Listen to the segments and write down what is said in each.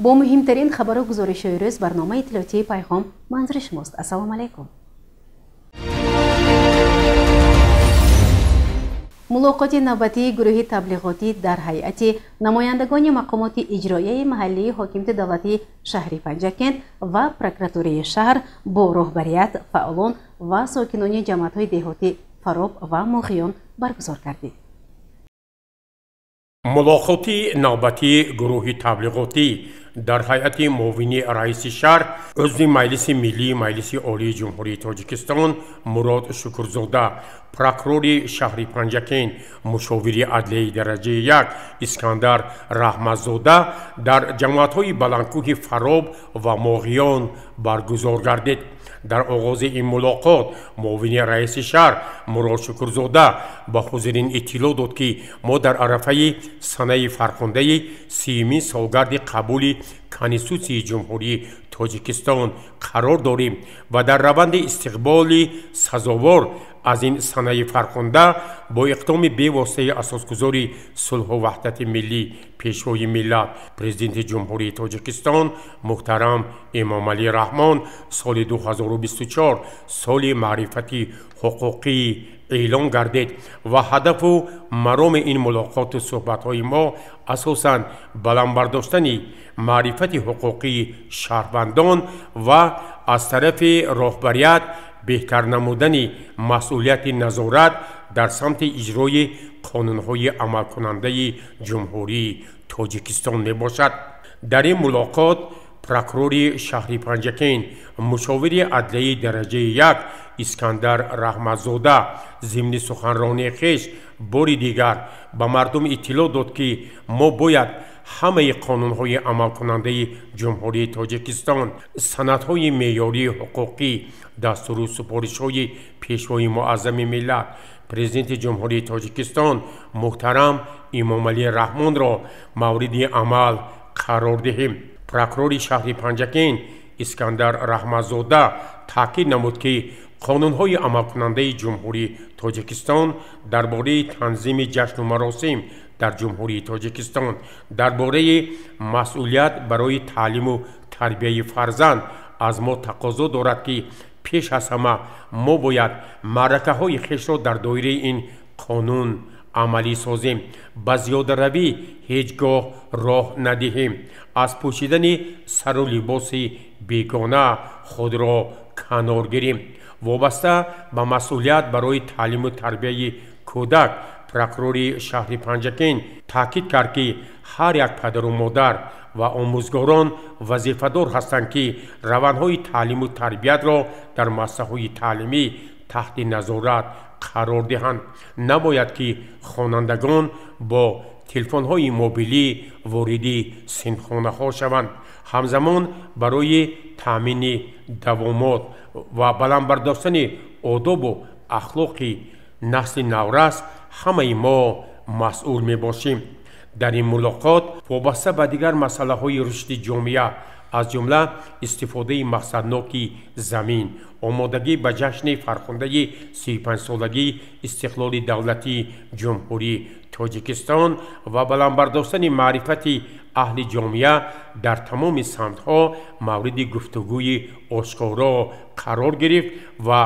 Бо муҳимтарин хабару гузоришҳои рӯз барномаи иттилоотии Пайғом манзури шумост. Ассалому алайкум. Мулоқоти навбатии гурӯҳи таблиғотӣ дар ҳайати намояндагони мақомоти иҷроияи маҳаллии ҳокимияти давлатии шаҳри Панҷакент ва прокуратураи шаҳр бо роҳбарият, фаъолон ва сокинони ҷамоатҳои деҳотӣ Фароб ва Моғиён баргузор гардид. Мулоқоти навбатии гурӯҳи таблиғотӣ дар ҳайати муовини раиси шаҳр, узви Маҷлиси Миллии Маҷлиси Олии Ҷумҳурии Тоҷикистон Мурод Шукурзода, прокурори шаҳри Панҷакент, мушовири адлияи дараҷаи 1 Искандар Раҳматзода дар ҷамоатҳои баландкӯҳи Фароб ва Моғиён баргузор гардид. Дар оғози ин мулоқот муовини раиси шаҳр Мурод Шукурзода ба ҳузурин иттилоъ дод, ки мо дар арафаи санаи фархундаи 30-умин солгарди қабули Конститутсияи Ҷумҳурии Тоҷикистон қарор дорем ва дар раванди истиқболи сазовор аз ин санаи фархунда бо иқдоми бевоситаи асосгузори сулҳу ваҳдати миллӣ, Пешвои миллат, Президенти Ҷумҳурии Тоҷикистон муҳтарам Эмомалӣ Раҳмон соли 2024 соли маърифати ҳуқуқӣ эълон гардид ва ҳадафу мароми ин мулоқоту суҳбатҳои мо асосан баланд бардоштани маърифати ҳуқуқии шаҳрвандон ва аз тарафи роҳбарият беҳтар намудани масъулияти назорат дар самти иҷрои қонунҳои амалкунандаи Ҷумҳурии Тоҷикистон мебошад. Дар ин мулоқот прокурори шаҳри Панҷакент, мушовири адлияи дараҷаи 1 Искандар Раҳматзода зимни суханронии хеш бори дигар ба мардум иттилоъ дод, ки мо бояд ҳамаи қонунҳои амалкунандаи Ҷумҳурии Тоҷикистон, санадҳои меъёрии ҳуқуқӣ, дастуру супоришҳои Пешвои муаззами миллат, Президенти Ҷумҳурии Тоҷикистон муҳтарам Эмомалӣ Раҳмонро мавриди амал қарор диҳем. Прокурори шаҳри Панҷакент Искандар Раҳматзода таъкид намуд, ки қонунҳои амалкунандаи Ҷумҳурии Тоҷикистон дар бораи танзими ҷашну маросим дар Ҷумҳурии Тоҷикистон, дар бораи масъулият барои таълиму тарбияи фарзанд аз мо тақозо дорад, ки пеш аз ҳама мо бояд маъракаҳои хешро дар доираи ин қонун амалӣ созем, ба зиёдаравӣ ҳеҷ гоҳ роҳ надиҳем, аз пӯшидани сару либоси бегона худро канор гирем. Вобаста ба масъулият барои таълиму тарбияи кӯдак прокурори шаҳри Панҷакент таъкид кард, ки ҳар як падару модар ва омӯзгорон вазифадор ҳастанд, ки равандҳои таълиму тарбиятро дар муассисаҳои таълимӣ таҳти назорат қарор диҳанд. Набояд ки хонандагон бо телефонҳои мобилӣ вориди синфхонаҳо шаванд. Ҳамзамон барои таъмини давомот ва баланд бардоштани одобу ахлоқи насли наврас ҳамаи мо масъул мебошем. Дар ин мулоқот вобаста ба дигар масъалаҳои рушди ҷомеа, аз ҷумла истифодаи мақсадноки замин, омодагӣ ба ҷашни фархундаи 35-солагии истиқлоли давлатии Ҷумҳурии Тоҷикистон ва баланд бардоштани маърифати аҳли ҷомеа дар тамоми самтҳо мавриди гуфтугӯи ошкоро қарор гирифт ва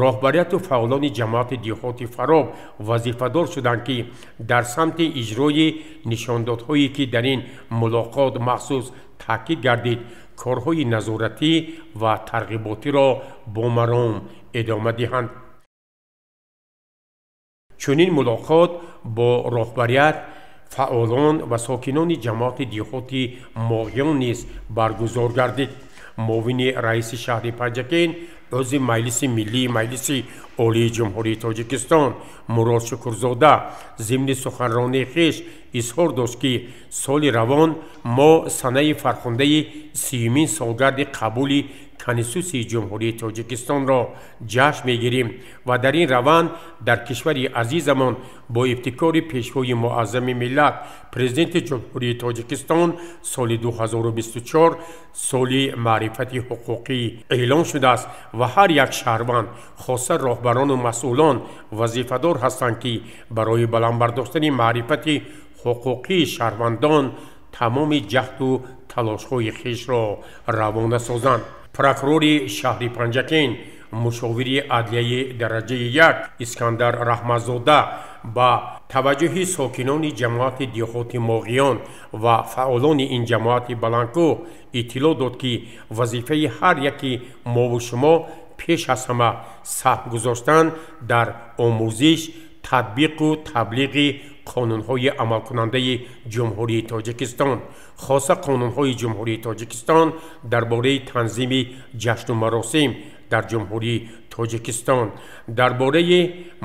роҳбарияту фаъолони ҷамоати деҳоти Фароб вазифадор шуданд, ки дар самти иҷрои нишондодҳое, ки дар ин мулоқот махсус таъкид гардид, корҳои назоратӣ ва тарғиботиро бо маром идома диҳанд. Чунин мулоқот бо роҳбарият, фаъолон ва сокинони ҷамоати деҳоти Моғиён низ баргузор гардид. Муовини раиси шаҳри Панҷакент, узви Маҷлиси Миллии Маҷлиси Олии Ҷумҳурии Тоҷикистон Мурод Шукурзода зимни суханронии хеш изҳор дошт, ки соли равон мо санаи фархундаи 30-умин солгарди қабули Конститутсияи Ҷумҳурии Тоҷикистонро ҷашн мегирем ва дар ин раванд дар кишвари азизамон бо ибтикори Пешвои муаззами миллат, Президенти Ҷумҳурии Тоҷикистон соли 2024 соли маърифати ҳуқуқӣ эълон шудааст ва ҳар як шаҳрванд, хоса роҳбарону масъулон вазифадор ҳастанд, ки барои баланд бардоштани маърифати ҳуқуқии шаҳрвандон тамоми ҷаҳду талошҳои хешро равона созанд. Прокурори шаҳри Панҷакент, мушовири адлияи дараҷаи 1 Искандар Раҳматзода ба таваҷҷӯҳи сокинони ҷамоати деҳоти Моғиён ва фаъолони ин ҷамоати баландкӯҳ иттилоъ дод, ки вазифаи ҳар яки мову шумо пеш аз ҳама саҳм гузоштан дар омӯзиш, татбиқу таблиғи қонунҳои амалкунандаи Ҷумҳурии Тоҷикистон, хоса қонунҳои Ҷумҳурии Тоҷикистон дар бораи танзими ҷашну маросим дар Ҷумҳурии Тоҷикистон, дар бораи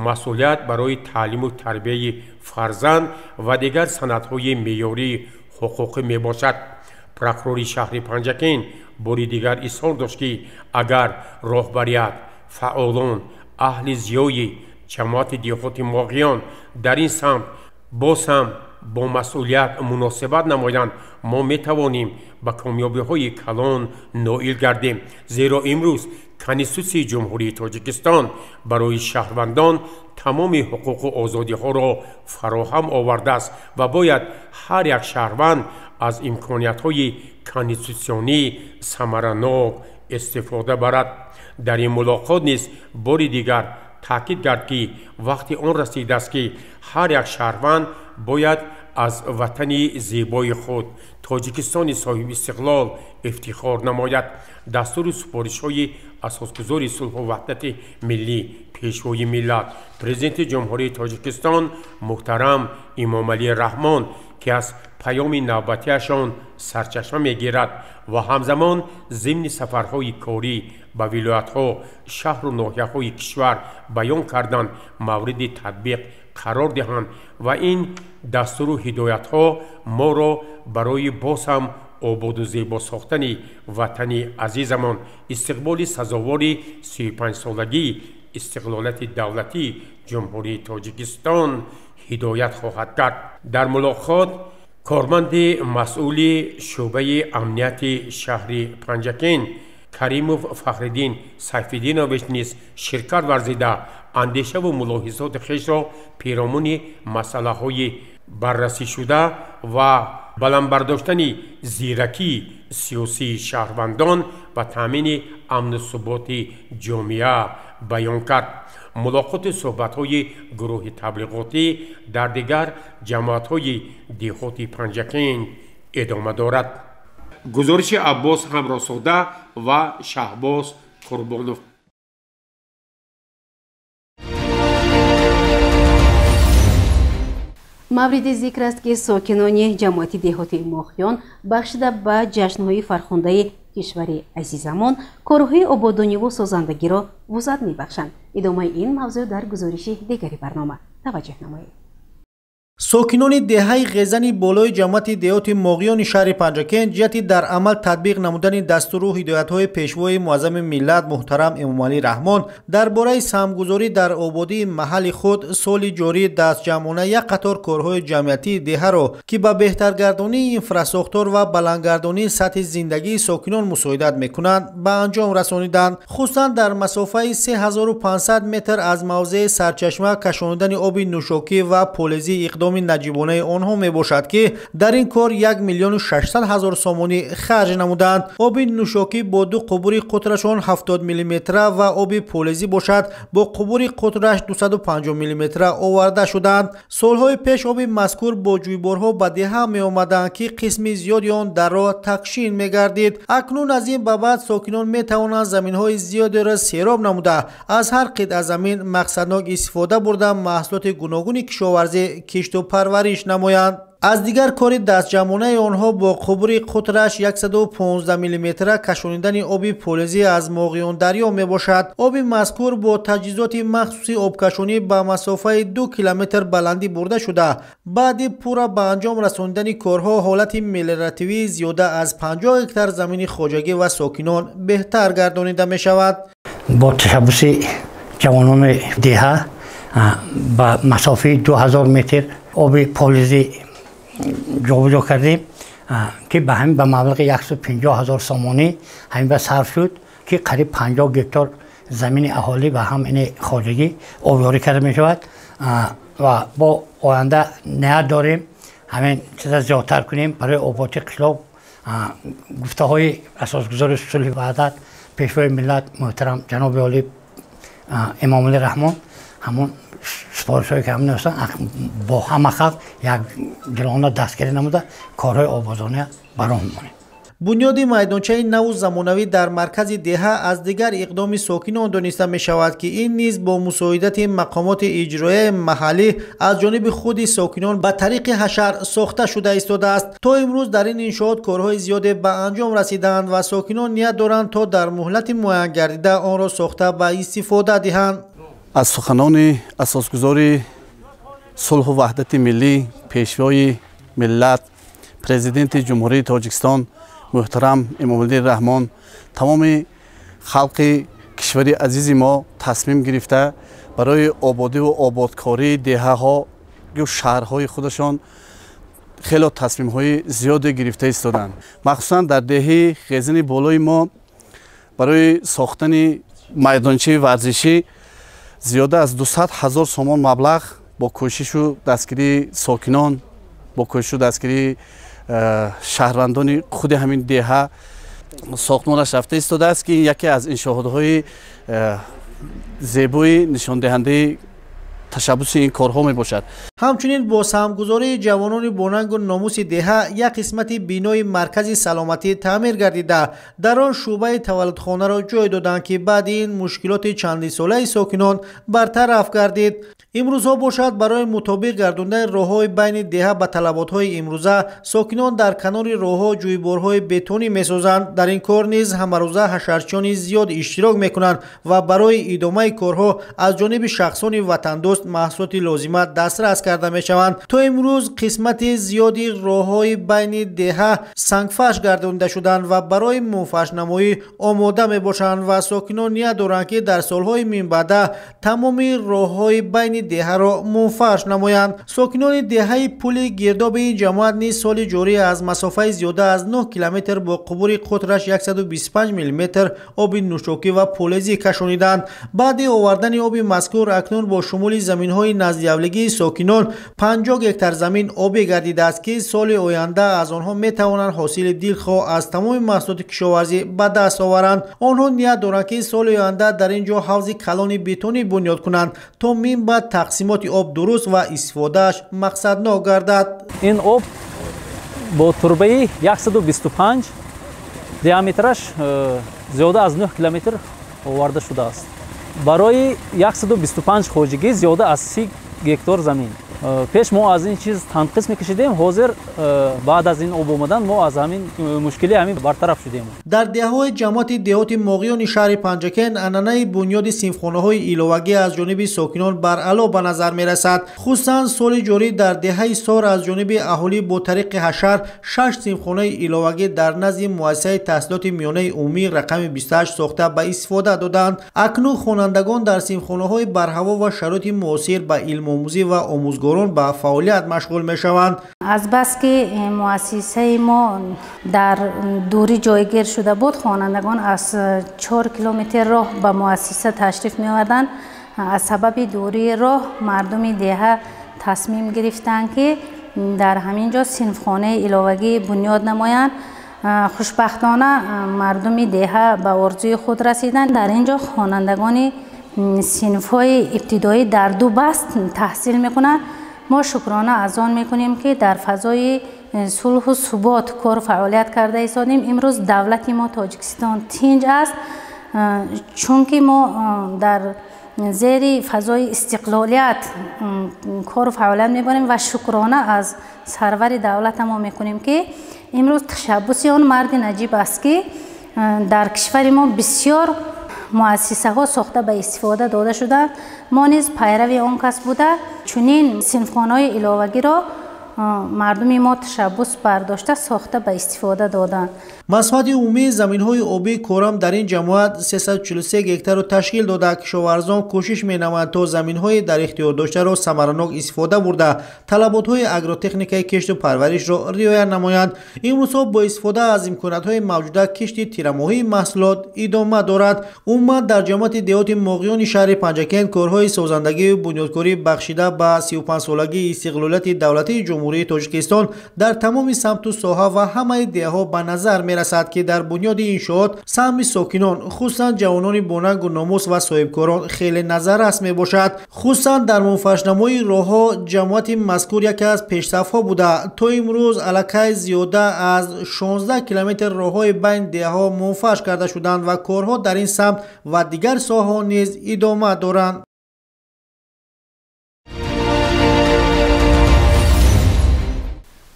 масъулият барои таълиму тарбияи фарзанд ва дигар санадҳои меъёрии ҳуқуқӣ мебошад. Прокурори шаҳри Панҷакент бори дигар изҳор дошт, ки агар роҳбарият, фаъолон, аҳли зиёи ҷамоати деҳоти Моғиён дар ин самт боз ҳам бо масъулият муносибат намоянд, мо метавонем ба комёбиҳои калон ноил гардем, зеро имрӯз Конститутсияи Ҷумҳурии Тоҷикистон барои шаҳрвандон тамоми ҳуқуқу озодиҳоро фароҳам овардааст ва бояд ҳар як шаҳрванд аз имкониятҳои конститутсионӣ самаранок истифода барад. Дар ин мулоқот низ бори дигар таъкид кард, ки вақти он расидааст, ки ҳар як шаҳрванд бояд аз ватани зебои худ Тоҷикистони соҳибистиқлол ифтихор намояд. Дастуру супоришҳои асосгузори сулҳу ваҳдати миллӣ, Пешвои миллат, Президенти Ҷумҳурии Тоҷикистон муҳтарам Имомалӣ Раҳмон, ки аз паёми навбатиашон сарчашма мегирад ва ҳамзамон зимни сафарҳои корӣ ба вилоятҳо, шаҳру ноҳияҳои кишвар баён карданд, мавриди татбиқ қарор диҳанд ва ин дастуру ҳидоятҳо моро барои боз ҳам ободу зебо сохтани ватани азизамон, истиқболи сазовори 35-солагии истиқлолияти давлатии Ҷумҳурии Тоҷикистон ҳидоят хоҳад кард. Дар мулоқот корманди масъули шӯъбаи амнияти шаҳри Панҷакент Каримов Фахриддин Сайфиддинович низ ширкат варзида, андешаву мулоҳизоти хешро пиромуни масъалаҳои баррасӣшуда ва баланд бардоштани зиракии сиёсии шаҳрвандон ва таъмини амну суботи ҷомеа баён кард. Мулоқоту суҳбатҳои гурӯҳи таблиғотӣ дар дигар ҷамоатҳои деҳоти Панҷакент идома дорад. Гузориши Аббос Ҳамроҳзода ва Шаҳбоз Қурбонов. Мавриди зикр аст, ки сокинони ҷамоати деҳоти Моғиён бахшида ба ҷашнҳои фархундаи кишвари азизамон корҳои ободониву созандагиро вусъат мебахшанд. Идомаи ин мавзӯъ дар гузориши дигари барнома таваҷҷӯҳ намоед. Сокинони деҳаи Ғезани болои ҷамоати деҳоти Моғиёни шаҳри Панҷакент ҷиҳати дар амал татбиқ намудани дастуру ҳидоятҳои пешвои муаззами миллат муҳтарам Эмомалӣ Раҳмон дар бораи саҳмгузорӣ дар ободии маҳалли худ соли ҷорӣ дастҷамъона як қатор корҳои ҷамъиятии деҳаро, ки ба беҳтаргардонии инфрасохтор ва баландгардонии сатҳи зиндагии сокинон мусоидат мекунанд, ба анҷом расониданд. Хусусан дар масофаи 3500 метр аз мавзеи сарчашма кашонидани оби нӯшокӣ ва полезии иқдом наҷибонаи онҳо мебошад, ки дар ин кор 1 600 000 сомонӣ харҷ намуданд. Оби нӯшокӣ бо ду қубури қутрашон 70 мм ва оби полезӣ бошад бо қубури қутраш 250 мм оварда шуданд. Солҳои пеш оби мазкур бо ҷӯйборҳо ба деҳа меомаданд, ки қисми зиёди он дар роҳ тақшин мегардид. Акнун аз ин ба баъд сокинон метавонанд заминҳои зиёдеро сероб намуда, аз ҳар қитъа замин мақсаднок истифода бурда, маҳсулоти гуногуни кишоварзӣ кишту парвариш намоянд. Аз дигар кори дастҷамъонаи онҳо бо қубури қутраш 115 мм кашонидани оби полезӣ аз Моғиёндарё мебошад. Оби мазкур бо таҷҳизоти махсуси обкашонӣ ба масофаи 2 километр баландӣ бурда шуда, баъди пурра ба анҷом расонидани корҳо ҳолати мелиоративии зиёда аз 50 гектар замини хоҷагӣ ва сокинон беҳтар гардонида мешавад. Бо ташаббуси ҷавонони деҳа ба масофаи 2000 метр оби полезӣ ҷобаҷо кардем, ки ба ҳамин ба маблағи 150 000 сомонӣ ҳамин ба сарф шуд, ки қариб 50 гектар замини аҳолӣ ва ҳам ини хоҷагӣ обёрӣ карда мешавад ва бо оянда ният дорем ҳамин чиза зиёдтар кунем барои ободии қишлоқ. Гуфтаҳои асосгузори сулҳи ваҳдат, пешвои миллат муҳтарам ҷаноби олӣ Эмомалӣ Раҳмон, ҳамон супоришҳое ки ҳамин ҳастанд, бо ҳама халқ якдилона дастгирӣ намуда корҳои ободония ба роҳ мемонем. Бунёди майдончаи наву замонавӣ дар маркази деҳа аз дигар иқдоми сокинон дониста мешавад, ки ин низ бо мусоидати мақомоти иҷроияи маҳаллӣ аз ҷониби худи сокинон ба тариқи ҳашар сохта шуда истодааст. То имрӯз дар ин иншоот корҳои зиёде ба анҷом расидаанд ва сокинон ният доранд, то дар муҳлати муайянгардида онро сохта ба истифода диҳанд. Аз суханони асосгузори сулҳу ваҳдати миллӣ, пешвои миллат, президенти Ҷумҳурии Тоҷикистон муҳтарам Эмомалӣ Раҳмон, тамоми халқи кишвари азизи мо тасмим гирифта барои ободиву ободкории деҳаҳо ё шаҳрҳои худашон хело тасмимҳои зиёде гирифта истоданд. Махсусан дар деҳаи Ғезини болои мо барои сохтани майдончаи варзишӣ зиёда аз 200 000 сомон маблағ бо кӯшишу дастгирии сокинон, бо кӯшишу дастгирии шаҳрвандони худи ҳамин деҳа сохтмонаш рафта истодааст, ки ин яке аз иншоотҳои зебои нишондиҳандаи ташаббуси ин корҳо мебошад. Ҳамчунин бо саҳмгузории ҷавонони бонангу номуси деҳа як қисмати бинои маркази саломатӣ таъмир гардида, дар он шӯъбаи таваллудхонаро ҷой доданд, ки баъди ин мушкилоти чандинсолаи сокинон бартараф гардид. Имрӯзҳо бошад, барои мутобиқ гардондани роҳҳои байни деҳа ба талаботҳои имрӯза сокинон дар канори роҳҳо ҷӯйборҳои бетонӣ месозанд. Дар ин кор низ ҳамарӯза ҳашарчиёни зиёд иштирок мекунанд ва барои идомаи корҳо аз ҷониби шахсони ватандӯст маҳсулоти лозима дастрас карда мешаванд. То имрӯз қисмати зиёди роҳҳои байни деҳа сангфарш гардонида шуданд ва барои мунфаршнамоӣ омода мебошанд ва сокинон ният доранд, ки дар солҳои минбаъда тамоми роҳҳои байни деҳаро мунфарш намоянд. Сокинони деҳаи Пули гирдоби ин ҷамоат низ соли ҷорӣ аз масофаи зиёда аз 9 километр бо қубури қутраш 125 мм оби нӯшокӣ ва полезӣ кашониданд. Баъди овардани оби мазкур акнун бо шумули заминҳои наздиавлигии сокинон 50 гектар замин обӣ гардидааст, ки соли оянда аз онҳо метавонанд ҳосили дилхоҳ аз тамоми маҳсулоти кишоварзӣ ба даст оваранд. Онҳо ният доранд, ки соли оянда дар ин ҷо ҳавзи калони бетонӣ бунёд кунанд, то минбаъд тақсимоти об дуруст ва истифодааш мақсаднок гардад. Ин об бо турбаи 125 диаметраш зиёда аз 9 километр оварда шудааст. Барои 125 хоҷагӣ зиёда аз 30 гектар замин. Пеш мо аз ин чиз танқис мекашидем, ҳозир баъд аз ин об омадан мо аз ҳамин мушкили ҳамин бартараф шудем. Дар деҳаҳои ҷамоати деҳоти Моғиёни шаҳри Панҷакент анъанаи бунёди синфхонаҳои иловагӣ аз ҷониби сокинон баръало ба назар мерасад. Хусусан соли ҷорӣ дар деҳаи Сор аз ҷониби аҳолӣ бо тариқи ҳашар 6 синфхонаи иловагӣ дар назди муассисаи таҳсилоти миёнаи умумӣ рақами 28 сохта ба истифода доданд. Акнун хонандагон дар синфхонаҳои барҳаво ва шароити муосир ба илмомӯзӣ ва омӯзгорон ба фаъолият машғул мешаванд. Азбаски муассисаи мо дар дурӣ ҷойгир шуда буд, хонандагон аз 4 километр роҳ ба муассиса ташриф меоварданд. Аз сабаби дурии роҳ мардуми деҳа тасмим гирифтанд, ки дар ҳамин ҷо синфхонаи иловагӣ бунёд намоянд. Хушбахтона мардуми деҳа ба орзуи худ расиданд. Дар ин ҷо хонандагони синфҳои ибтидоӣ дар 2 баст таҳсил мекунанд. Мо шукрона аз он мекунем, ки дар фазои сулҳу субот кору фаъолият карда истодем. Имрӯз давлати мо Тоҷикистон тинҷ аст, чунки мо дар зери фазои истиқлолият кору фаъолият мебарем ва шукрона аз сарвари давлата мо мекунем, ки имрӯз ташаббуси он марди наҷиб аст, ки дар кишвари мо бисёр муассисаҳо сохта ба истифода дода шуданд. Мо низ пайрави он кас буда, чунин синфхонаҳои иловагиро мардуми мо ташаббус бардошта сохта ба истифода доданд. Масоҳати умумии заминҳои обии корам дар ин ҷамоат 343 гектарро ташкил дода. Кишоварзон кӯшиш менамоянд, то заминҳои дар ихтиёр доштаро самаранок истифода бурда, талаботҳои агротехникаи кишту парваришро риоя намоянд. Имрӯзҳо бо истифода аз имкониятҳои мавҷуда кишти тирамоҳии маҳсулот идома дорад. Умуман дар ҷамоати деҳоти Моғиёни шаҳри Панҷакент корҳои созандагию бунёдкорӣ бахшида ба 35-солагии истиқлолияти давлатии ҷумҳурии Ҷумҳурии Тоҷикистон дар тамоми самту соҳа ва ҳамаи деҳаҳо ба назар мерасад, ки дар бунёди иншоот саҳми сокинон, хусусан ҷавонони бонангу номус ва соҳибкорон хеле назаррас мебошад. Хусусан дар мунфаршнамои роҳҳо ҷамоати мазкур яке аз пешсафҳо буда, то имрӯз аллакай зиёда аз 16 километр роҳҳои байни деҳаҳо мунфарш карда шуданд ва корҳо дар ин самт ва дигар соҳаҳо низ идома доранд.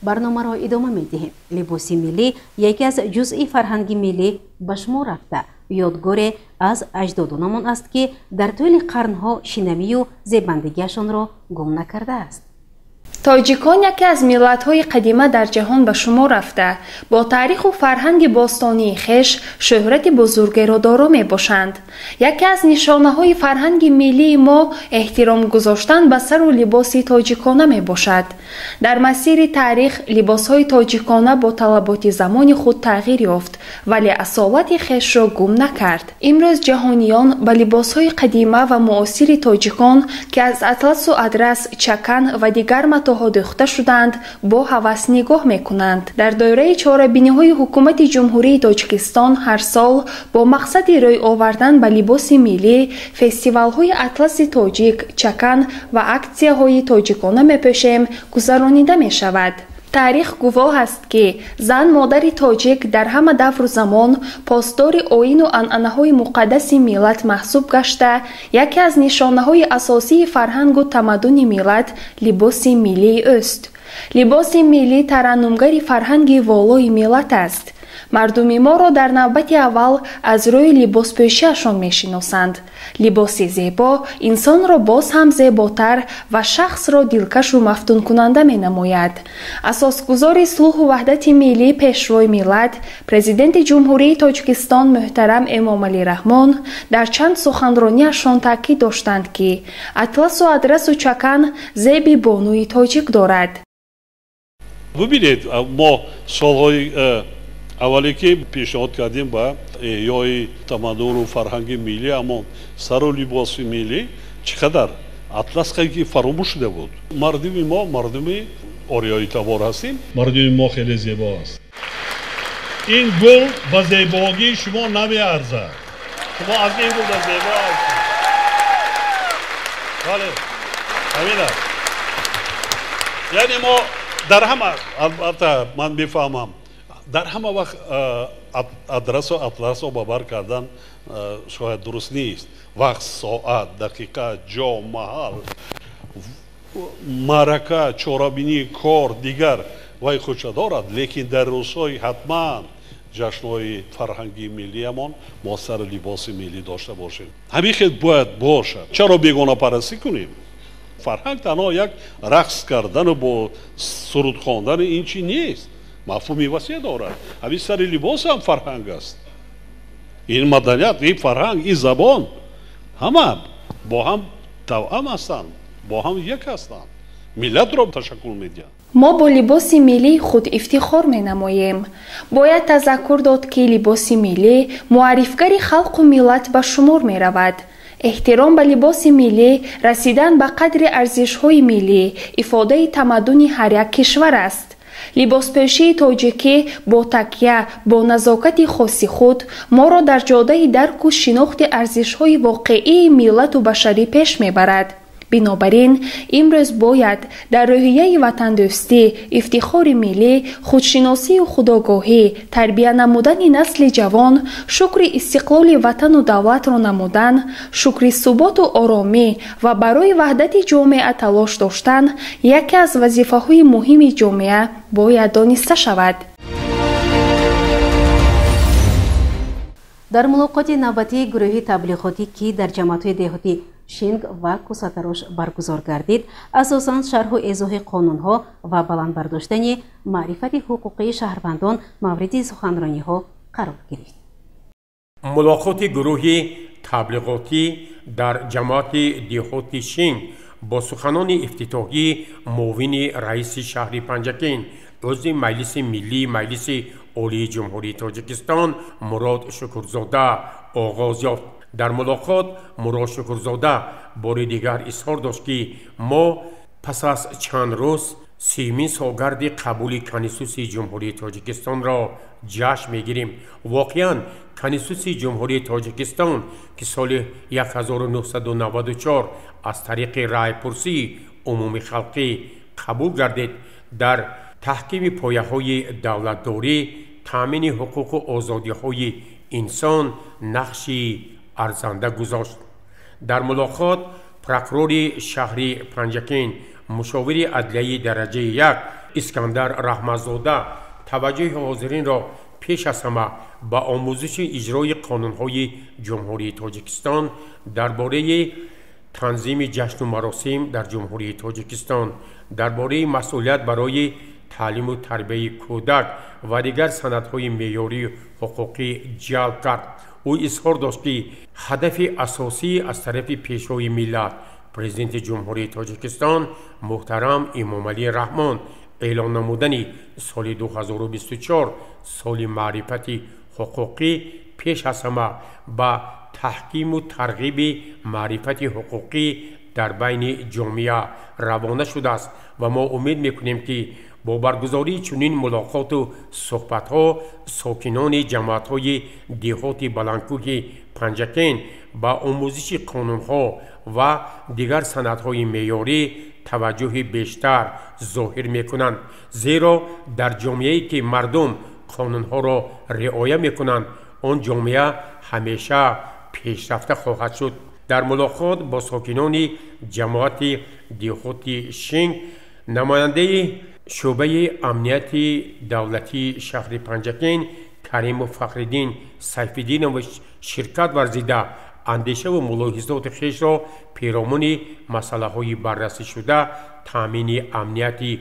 Барномаро идома медиҳем. Либоси миллӣ яке аз ҷузъи фарҳанги миллӣ ба шумор рафта, ёдгоре аз аҷдодонамон аст, ки дар тӯли қарнҳо шинамию зебандагиашонро гум накардааст. Тоҷикон яке аз миллатҳои қадима дар ҷаҳон ба шумор рафта, бо таъриху фарҳанги бостонии хеш шӯҳрати бузургеро доро мебошанд. Яке аз нишонаҳои фарҳанги миллии мо эҳтиром гузоштан ба сару либоси тоҷикона мебошад. Дар масири таърих либосҳои тоҷикона бо талаботи замони худ тағйир ёфт, вале асолати хешро гум накард. Имрӯз ҷаҳониён ба либосҳои қадима ва муосири тоҷикон, ки аз атласу адрас, чакан ва дигар матоъҳо дӯхта шуданд, бо ҳавас нигоҳ мекунанд. Дар доираи чорабиниҳои ҳукумати Ҷумҳурии Тоҷикистон ҳар сол бо мақсади рӯй овардан ба либоси миллӣ фестивалҳои атласи тоҷик, чакан ва аксияҳои тоҷикона мепӯшем гузаронида мешавад. Таърих гувоҳ аст, ки зан модари тоҷик дар ҳама давру замон посдори оину анъанаҳои муқаддаси миллат маҳсуб гашта, яке аз нишонаҳои асосии фарҳангу тамаддуни миллат либоси миллии ӯст. Либоси миллӣ тараннумгари фарҳанги волои миллат аст. Мардуми моро дар навбати аввал аз рӯи либоспӯшиашон мешиносанд. Либоси зебо инсонро боз ҳам зеботар ва шахсро дилкашу мафтункунанда менамояд. Асосгузори сулҳу ваҳдати миллӣ, пешвои миллат, Президенти Ҷумҳурии Тоҷикистон муҳтарам Эмомалӣ Раҳмон дар чанд суханрониашон таъкид доштанд, ки атласу адрасу чакан зеби бонуи тоҷик дорад. Бубинед, мо солҳои аввале ки пешниҳод кардем ба эҳёи тамаддуну фарҳанги миллӣ, аммо сару либоси миллӣ чӣ қадар атлас ки фаромӯш шуда буд. Мардуми мо мардуми ориёитабор ҳастем. Мардуми мо хеле зебо аст. Ин гул ба зебогии шумо намеарзад. Шумо аз ин гул зебо ҳастед. Бале, ҳамин аст. Яъне мо дар ҳама, албатта ман мефаҳмам, дар ҳама вақт адрасу атласо ба бар кардан шояд дуруст нест. Вақт, соат, дақиқа, ҷо, маҳал, маърака, чорабинӣ, кор, дигар вай худша дорад, лекин дар рӯзҳои ҳатман ҷашнҳои фарҳангии миллиамон мо сари либоси миллӣ дошта бошем. Ҳамин хел бояд бошад. Чаро бегонапарастӣ кунем? Фарҳанг танҳо як рақс кардану бо суруд хондани ин чи нест. Мафҳуми васеъ дорад. Ҳамин сари либос ҳам фарҳанг аст. Ин маданият, ин фарҳанг, ин забон ҳама бо ҳам тавъам ҳастанд, бо ҳам як ҳастанд, миллатро ташаккул медиҳанд. Мо бо либоси миллии худ ифтихор менамоем. Бояд тазаккур дод, ки либоси миллӣ муаррифгари халқу миллат ба шумор меравад. Эҳтиром ба либоси миллӣ, расидан ба қадри арзишҳои миллӣ, ифодаи тамаддуни ҳар як кишвар аст. Либоспӯшии тоҷикӣ бо такя, бо назокати хоси худ моро дар ҷодаи дарку шинохти арзишҳои воқеии миллату башарӣ пеш мебарад. Бинобар ин, имрӯз бояд дар рӯҳияи ватандӯстӣ, ифтихори миллӣ, худшиносию худогоҳӣ, тарбия намудани насли ҷавон, шукри истиқлоли ватану давлатро намудан, шукри суботу оромӣ ва барои ваҳдати ҷомеа талош доштан яке аз вазифаҳои муҳими ҷомеа бояд дониста шавад. Дар мулоқоти навбатии гурӯҳи таблиғотӣ, ки дар ҷамоатҳои деҳотӣ Шинг ва Кусатарош баргузор гардид, асосан шарҳу эзоҳи қонунҳо ва баланд бардоштани маърифати ҳуқуқии шаҳрвандон мавриди суханрониҳо қарор гирифт. Мулоқоти гурӯҳи таблиғотӣ дар ҷамоати деҳоти Шинг бо суханони ифтитоҳии муовини раиси шаҳри Панҷакент, узви Маҷлиси Миллии Маҷлиси Олии Ҷумҳурии Тоҷикистон Мурод Шукурзода оғоз ёфт. Дар мулоқот Мурод Шукурзода бори дигар изҳор дошт, ки мо пас аз чанд рӯз 30-мин солгарди қабули Конститутсияи Ҷумҳурии Тоҷикистонро ҷашн мегирем. Воқеан, Конститутсияи Ҷумҳурии Тоҷикистон, ки соли 1994 аз тариқи раъйпурсии умумихалқӣ қабул гардид, дар таҳкими пояҳои давлатдорӣ, таъмини ҳуқуқу озодиҳои инсон нақши арзанда гузошт. Дар мулоқот прокурори шаҳри Панҷакент, мушовири адлияи дараҷаи 1 Искандар Раҳматзода таваҷҷӯҳи ҳозиринро пеш аз ҳама ба омӯзиши иҷрои қонунҳои Ҷумҳурии Тоҷикистон дар бораи танзими ҷашну маросим дар Ҷумҳурии Тоҷикистон, дар бораи масъулият барои таълиму тарбияи кӯдак ва дигар санадҳои меъёрии ҳуқуқӣ ҷалб кард. Ӯ изҳор дошт, ки ҳадафи асосӣ аз тарафи Пешвои миллат, Президенти Ҷумҳурии Тоҷикистон муҳтарам Эмомалӣ Раҳмон эълон намудани соли 2024 соли маърифати ҳуқуқӣ пеш аз ҳама ба таҳкиму тарғиби маърифати ҳуқуқӣ дар байни ҷомеа равона шудааст ва мо умед мекунем, ки бо баргузории чунин мулоқоту суҳбатҳо сокинони ҷамоатҳои деҳоти баландкӯҳи Панҷакент ба омӯзиши қонунҳо ва дигар санадҳои меъёрӣ таваҷҷӯҳи бештар зоҳир мекунанд, зеро дар ҷомеае ки мардум қонунҳоро риоя мекунанд, он ҷомеа ҳамеша пешрафта хоҳад шуд. Дар мулоқот бо сокинони ҷамоати деҳоти Шинг намояндаи шӯъбаи амнияти давлатии шаҳри Панҷакент Каримов Фахриддин Сайфиддинович ширкат варзида, андешаву мулоҳизоти хешро перомуни масъалаҳои баррасӣшуда, таъмини амнияти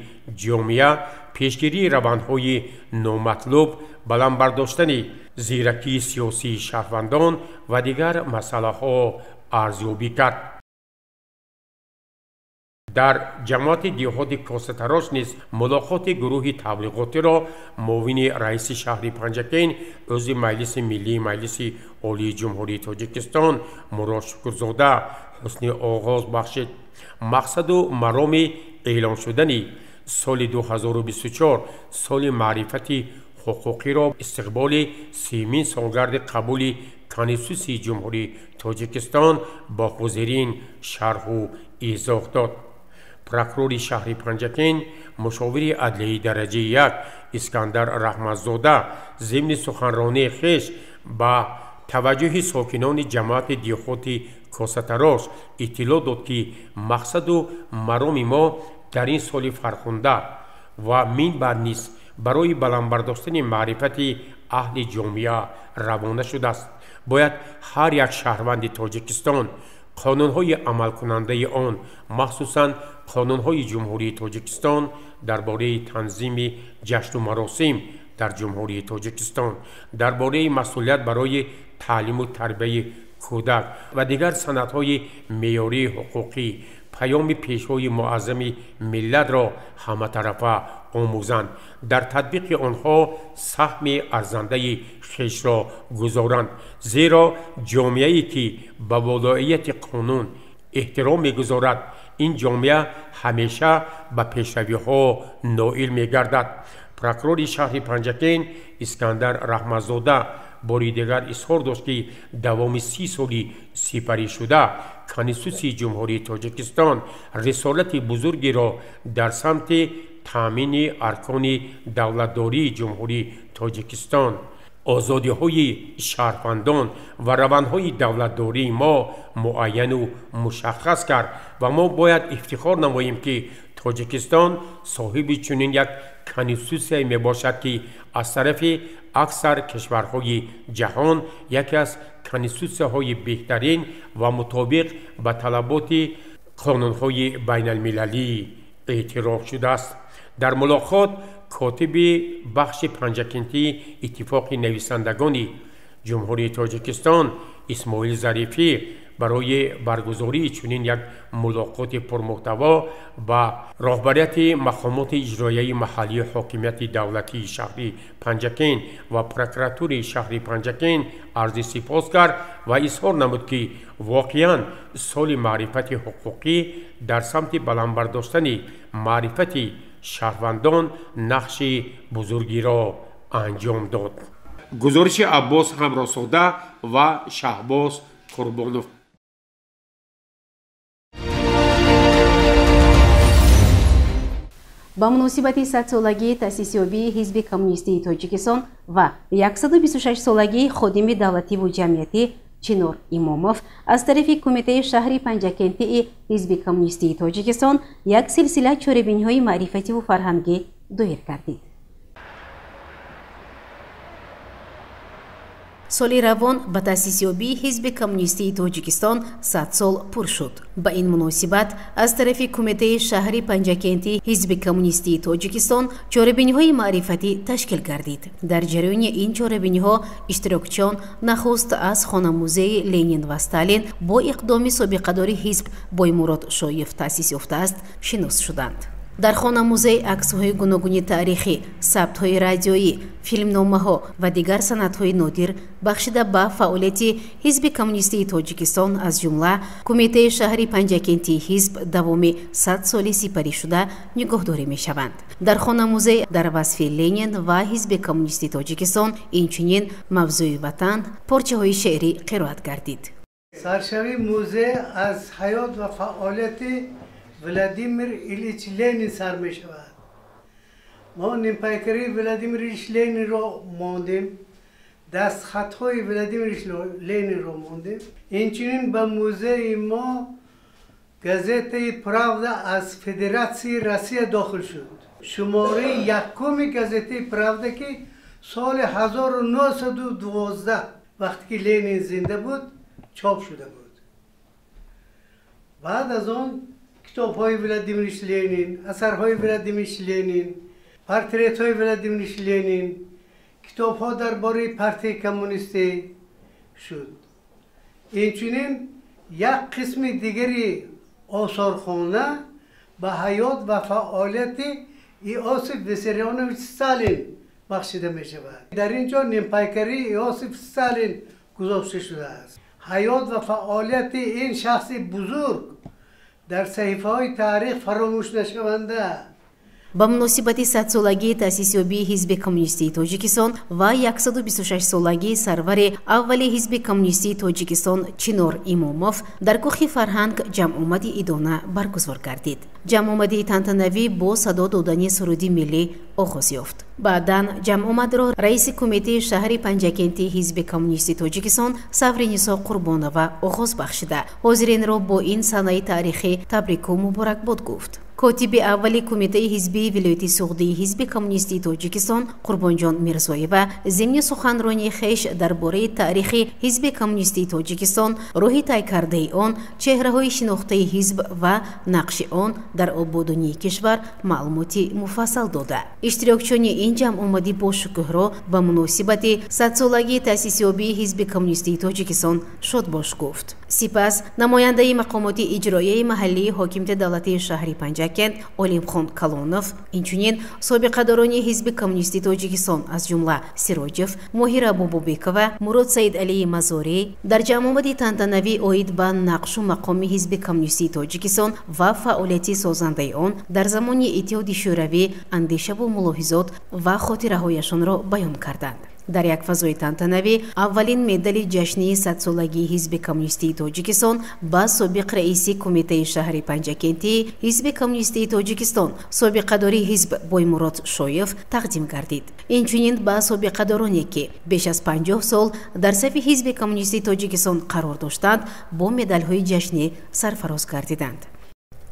ҷомеа, пешгирии равандҳои номатлуб, баланд бардоштани зиракии сиёсии шаҳрвандон ва дигар масъалаҳо арзёбӣ кард. Дар ҷамоати деҳоти Косатарош низ мулоқоти гурӯҳи таблиғотиро муовини раиси шаҳри Панҷакент, узви Маҷлиси Миллии Маҷлиси Олии Ҷумҳурии Тоҷикистон Мурод Шукурзода ҳусни оғоз бахшид. Мақсаду мароми эълон шудани соли 2024 соли маърифати ҳуқуқиро истиқболи 30-мин солгарди қабули Конститутсияи Ҷумҳурии Тоҷикистон бо ҳозирин шарҳу изоҳ дод. Прокурори шаҳри Панҷакент, мушовири адлияи дараҷаи 1 Искандар Раҳматзода зимни суханронии хеш ба таваҷҷӯҳи сокинони ҷамоати деҳоти Косатарош иттилоъ дод, ки мақсаду мароми мо дар ин соли фархунда ва минбаъд низ барои баланд бардоштани маърифати аҳли ҷомеа равона шудааст. Бояд ҳар як шаҳрванди Тоҷикистон қонунҳои амалкунандаи он, махсусан қонунҳои Ҷумҳурии Тоҷикистон дар бораи танзими ҷашну маросим дар Ҷумҳурии Тоҷикистон, дар бораи масъулият барои таълиму тарбияи кӯдак ва дигар санадҳои меъёрии ҳуқуқӣ паёми Пешвои муаззами миллатро ҳаматарафа омӯзанд, дар татбиқи онҳо саҳми арзандаи хешро гузоранд, зеро ҷомеае ки ба волоияти қонун эҳтиром мегузорад, ин ҷомеа ҳамеша ба пешравиҳо ноил мегардад. Прокурори шаҳри Панҷакент Искандар Раҳматзода бори дигар изҳор дошт, ки давоми 30 соли сипаришуда Конститутсияи Ҷумҳурии Тоҷикистон рисолати бузургеро дар самти таъмини аркони давлатдории Ҷумҳурии Тоҷикистон, озодиҳои шаҳрвандон ва равандҳои давлатдории мо муайяну мушаххас кард ва мо бояд ифтихор намоем, ки Тоҷикистон соҳиби чунин як конститутсияе мебошад, ки аз тарафи аксар кишварҳои ҷаҳон яке аз конститутсияҳои беҳтарин ва мутобиқ ба талаботи қонунҳои байналмилалӣ эътироф шудааст. Дар мулоқот котиби бахши Панҷакентии Иттифоқи нависандагони Ҷумҳурии Тоҷикистон Исмоил Зарифӣ барои баргузории чунин як мулоқоти пурмуҳтаво ба роҳбарияти мақомоти иҷроияи маҳаллии ҳокимияти давлатии шаҳри Панҷакент ва прокуратураи шаҳри Панҷакент арзи сипос кард ва изҳор намуд, ки воқеан соли маърифати ҳуқуқӣ дар самти баланд бардоштани маърифати шаҳрвандон нақши бузургиро анҷом дод. Гузориши Аббос Ҳамроҳзода ва Шаҳбоз Қурбонов. Ба муносибати 100-солагии таъсисёбии Ҳизби Коммунистии Тоҷикистон ва 126-солагии ходими давлативу ҷамъиятӣ Чинор Имомов аз тарафи Кумитаи шаҳри Панҷакентии Ҳизби Коммунистии Тоҷикистон як силсила чорабиниҳои маърифативу фарҳангӣ доир гардид. Соли равон ба таъсисёбии Ҳизби Коммунистии Тоҷикистон 100 сол пур шуд. Ба ин муносибат аз тарафи Кумитаи шаҳри Панҷакентии Ҳизби Коммунистии Тоҷикистон чорабиниҳои маърифатӣ ташкил гардид. Дар ҷараёни ин чорабиниҳо иштирокчиён нахуст аз хонамузеи Ленин ва Сталин бо иқдоми собиқадори ҳизб Боймурод Шоев таъсис ёфтааст шинос шуданд. Дар хонамузей аксҳои гуногуни таърихӣ, сабтҳои радиоӣ, филмномаҳо ва дигар санадҳои нодир бахшида ба фаъолияти Ҳизби Коммунистии Тоҷикистон аз ҷумла Кумитаи шаҳри Панҷакентии ҳизб давоми 100 соли сипарӣшуда нигоҳдорӣ мешаванд. Дар хонамузей дар васфи Ленин ва Ҳизби Коммунистии Тоҷикистон инчунин мавзӯи ватан порчаҳои шеърӣ қироат гардид. Саршавии музей аз ҳаёт ва фаъолияти Владимир Ильич Ленин сар мешавад. Мо нимпайкарии Владимир Ильич Ленинро мондем, дастхатҳои Владимир Ильич Ленинро мондем. Инчунин ба музеи мо газетаи «Правда» аз Федератсияи Россия дохил шуд. Шумораи якуми газетаи «Правда», ки соли 1912 вақте ки Ленин зинда буд, чоп шуда буд. Баъд аз он китобҳои Владимир Ильич Ленин, асарҳои Владимир Ильич Ленин, портретҳои Владимир Ильич Ленин, китобҳо дар бораи партияи коммунистӣ шуд. Инчунин як қисми дигари осорхона ба ҳаёт ва фаъолияти Иосиф Виссарионович Сталин бахшида мешавад. Дар ин ҷо нимпайкарии Иосиф Сталин гузошта шудааст. Ҳаёт ва фаъолияти ин шахси бузург дар саҳифаҳои таърих фаромӯш нашаванда. Ба муносибати 100-солагии таъсисёбии Ҳизби Коммунистии Тоҷикистон ва 126-солагии сарвари аввали Ҳизби Коммунистии Тоҷикистон Чинор Имомов дар кӯхи фарҳанг ҷамъомади идона баргузор гардид. Ҷамъомади тантанавӣ бо садо додани суруди миллӣ оғоз ёфт. Баъдан ҷамъомадро раиси Кумитаи шаҳри Панҷакенти Ҳизби Коммунистии Тоҷикистон Савринисо Қурбонова оғоз бахшида, ҳозиринро бо ин санаи таърихӣ табрику муборакбод гуфт. Котиби аввали Кумитаи ҳизбии вилояти Суғдии Ҳизби Коммунистии Тоҷикистон Қурбонҷон Мирзоева зимни суханронии хеш дар бораи таърихи Ҳизби Коммунистии Тоҷикистон, роҳи тай кардаи он, чеҳраҳои шинохтаи ҳизб ва нақши он дар ободонии кишвар маълумоти муфассал дода. Иштирокчиёни ин ҷамъомадӣ бошукӯҳро ба муносибати 100-солагии таъсисёбии Ҳизби Коммунистии Тоҷикистон шодбош гуфт. Сипас намояндаи мақомоти иҷроияи маҳаллии ҳокимияти давлатии шаҳри Панҷакент Олимхон Калонов, инчунин собиқадорони Ҳизби Коммунистии Тоҷикистон аз ҷумла Сироҷев, Моҳира Бобобекова, Мурод Саидалии Мазорӣ дар ҷамъомади тантанавӣ оид ба нақшу мақоми Ҳизби Коммунистии Тоҷикистон ва фаъолияти созандаи он дар замони Иттиҳоди Шӯравӣ андешаву мулоҳизот ва хотираҳояшонро баён карданд. Дар як фазои тантанавӣ аввалин медали ҷашнии 100-солагии Ҳизби Коммунистии Тоҷикистон ба собиқ раиси Кумитаи шаҳри Панҷакентии Ҳизби Коммунистии Тоҷикистон собиқадори ҳизб Боймурод Шоев тақдим гардид. Инчунин ба собиқадороне, ки беш аз 50 сол дар сафи Ҳизби Коммунистии Тоҷикистон қарор доштанд, бо медалҳои ҷашнӣ сарфароз гардиданд.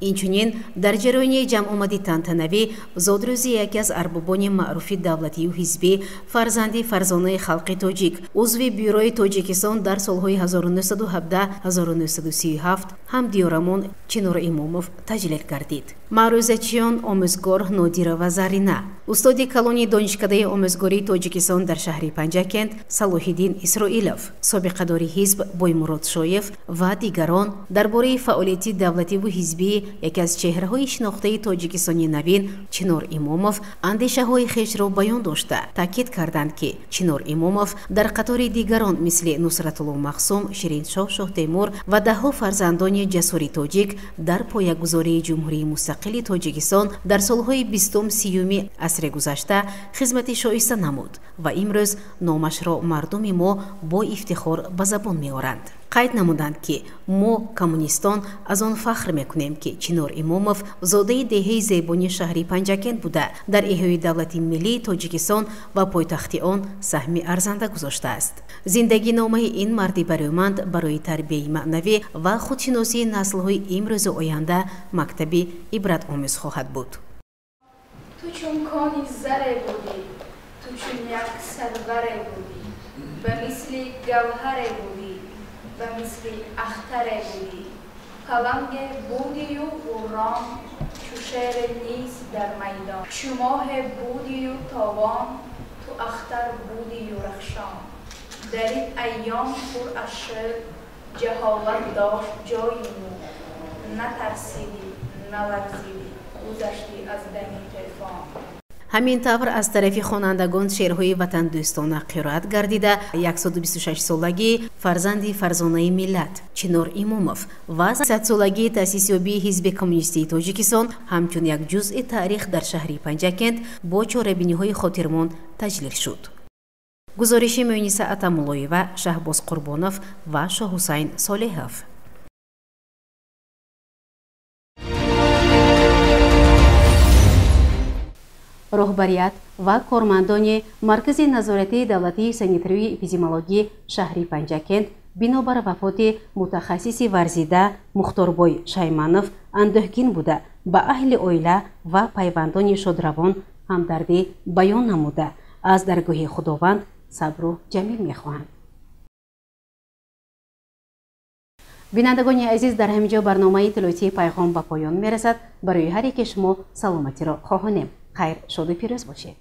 Инчунин дар ҷараёни ҷамъомади тантанавӣ зодрӯзи яке аз арбобони маъруфи давлатию ҳизбӣ, фарзанди фарзонаи халқи тоҷик, узви Бюрои Тоҷикистон дар солҳои 1917-1937 ҳамдиёрамон Чинор Имомов таҷлил гардид. Маърӯзачиён омӯзгор Нодирова Зарина, устоди калони Донишкадаи омӯзгории Тоҷикистон дар шаҳри Панҷакент Салоҳиддин Исроилов, собиқадори ҳизб Боймурод Шоев ва дигарон дар бораи фаъолияти давлативу ҳизбии яке аз чеҳраҳои шинохтаи Тоҷикистони навин Чинор Имомов андешаҳои хешро баён дошта, таъкид карданд, ки Чинор Имомов дар қатори дигарон мисли Нусратулло Махсум, Шириншоҳ Шоҳтемур ва даҳҳо фарзандони ҷасури тоҷик дар поягузории Ҷумҳурии Мустақили Тоҷикистон дар солҳои 20-30 асри гузашта хизмати шоиста намуд ва имрӯз номашро мардуми мо бо ифтихор ба забон меоранд. Қайд намуданд, ки мо коммунистон аз он фахр мекунем, ки Чинор Имомов зодаи деҳаи зебони шаҳри Панҷакент буда, дар эҳёи давлати миллии Тоҷикистон ва пойтахти он саҳми арзанда гузоштааст. Зиндагиномаи ин марди барӯманд барои тарбияи маънавӣ ва худшиносии наслҳои имрӯзу оянда мактаби ибратомӯз хоҳад буд. Ту чун кони заре будӣ, ту чун як сарваре будӣ, ба мисли гавҳаре будӣ, ба мисли ахтаре будӣ, паланге будию ғуррон, чу шере низ дар майдон, чу моҳе будию тобон, ту ахтар будию рахшон. Дар ин айём пур аз шӯр ҷаҳолат дошт ҷои нур, натарсидӣ, наларзидӣ, гузаштӣ аз дами тӯфон. Ҳамин тавр аз тарафи хонандагон шеърҳои ватандӯстона қироат гардида, 126-солагии фарзанди фарзонаи миллат Чинор Имомов ва 100-солагии таъсисёбии Ҳизби Коммунистии Тоҷикистон ҳамчун як ҷузъи таърих дар шаҳри Панҷакент бо чорабиниҳои хотирмон таҷлил шуд. Гузориши Муниса Атамуллоева, Шаҳбоз Қурбонов ва Шоҳҳусайн Солеҳов. Роҳбарият ва кормандони Маркази назоратии давлатии санитарию эпидемиологии шаҳри Панҷакент бинобар вафоти мутахассиси варзида Мухторбой Шайманов андӯҳгин буда, ба аҳли оила ва пайвандони шодравон ҳамдардӣ баён намуда, аз даргоҳи Худованд сабру ҷамил мехоҳанд. Бинандагони азиз, дар ҳамин ҷо барномаи иттилоотии Пайғом ба поён мерасад. Барои ҳар яке шумо саломатиро хоҳонем. Хайр, шоду пирӯз бошед.